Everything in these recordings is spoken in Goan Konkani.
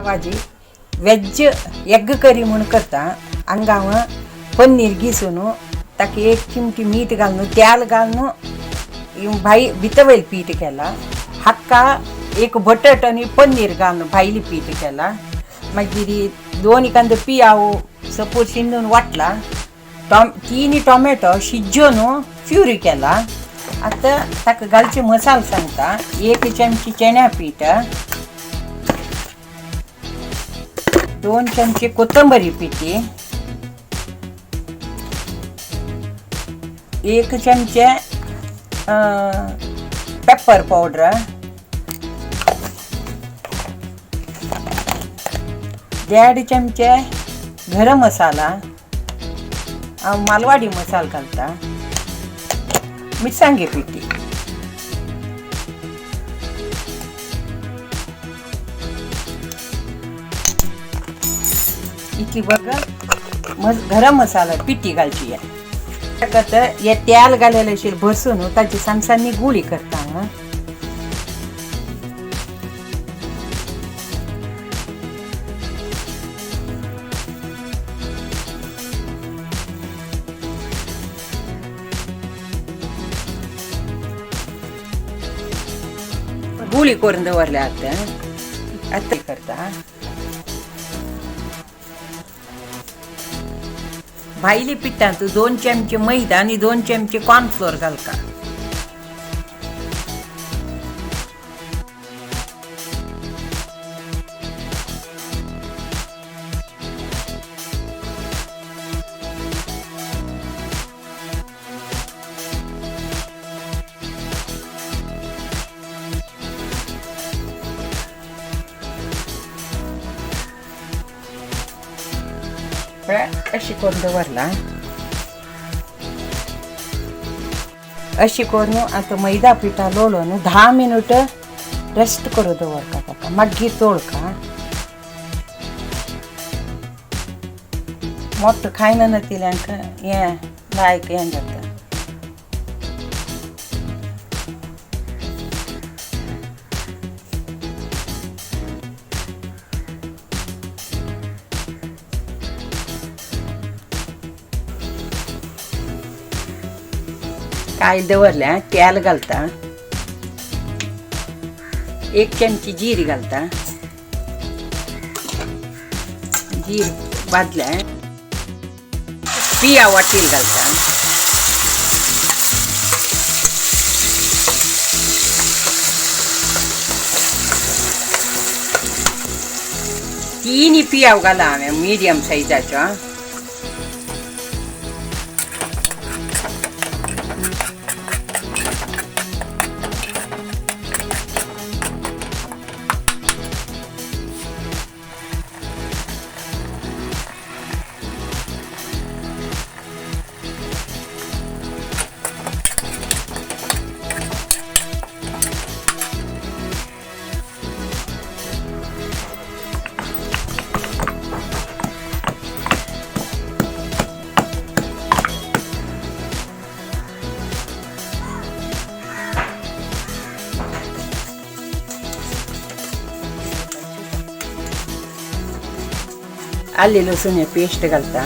भाजी वेज एग करी म्हूण करता. हांगा हांव पनीर घिसून ताका एक चिमटी मीठ घालून तेल घालून भाई भितर वयल पीठ केला. हाका एक बटाट आनी पनीर घालून भायली पीठ केला. मागीर दोन कांदो पियाव सपूर शिंदून वाटला. तीन टोमॅटो शिजोवन प्युरी केला. आतां ताका घालचे मसालो सांगता. एक चमची चण्या पीठ, 2 चमचे कोथंबरी पिठी, 1 चमचे पेपर पावडर, 1.5 चमचे गरम मसाला, हांव मालवाडी मसालो घालता, मिरसांगे पिठी. इतली बघ गरम मसाला पिठी घालची. ताका हे तेल घालेलें अशें भरसून ताची सानसानी गुळी करता. गुळी करून दवरल्या. आतां आतां करता. भायली पिठांत 2 चमचे मैदा आनी 2 चमचे कॉर्नफ्लोर घालका. अशी करून दवरला. अशी करून आतां मैदा पिठा लोळून 10 मिनट रेस्ट करून दवरता ताका. मागीर तोळका. मोठो खायना नातिल्यांक हें लायक हें जाता. कायल दवरल्या. तेल घालता, 1 चमची जीर घालता. जीर भाजल्या पिया वाटील घालता. 3 पियाव घाला हांवें मिडियम सायजाच्यो. आले लसूण पेस्ट घालता.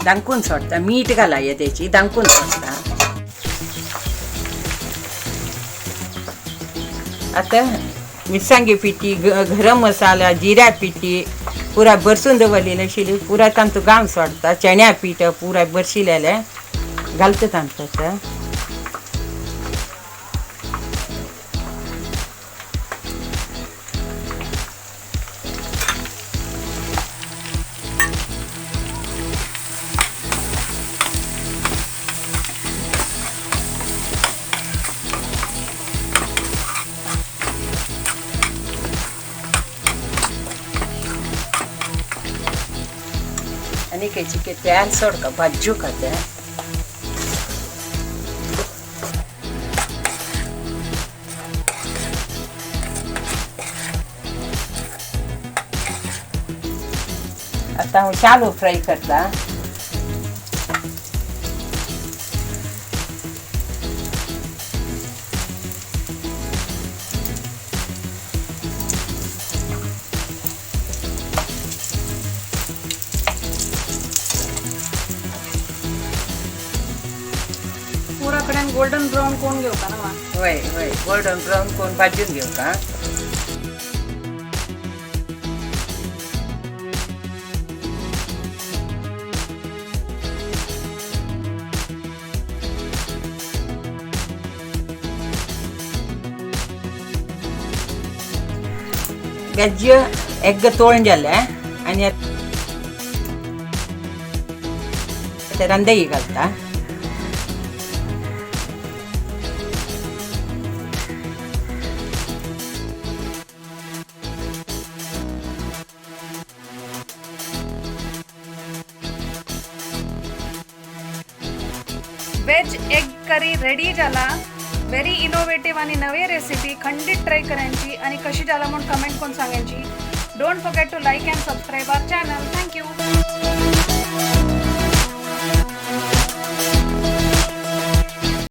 दांकून सोडटा. मीठ घाला त्याची दांकून सोडटा. आता मिरसांगे पिठी, गरम मसाला, जिऱ्या पिठी पुरा बरसून दवरलेली आशिल्ली पुरा तांतू घालून सोडटा. चण्या पीठ पुरा बरशिलेलें घालता तांतू. चिके चिके तेल सोडका भाजूका तें. आतां हांव शालो फ्राय करता. पुरा कडेन गोल्डन ब्राऊन कोण घेवका ना मा? वय वय, गोल्डन ब्राऊन कोण भाजून घेवका. वेज एग तोळून जालें आनी आतां रंदई घालता. वेज एग करी रेडी जाला. व्हेरी इनोवेटिव्ह आणि नवी रेसिपी खंडित ट्राय करायची आणि कशी जाला म्हणून कमेंट करून सांगायची. Don't forget to like and subscribe our channel. Thank you.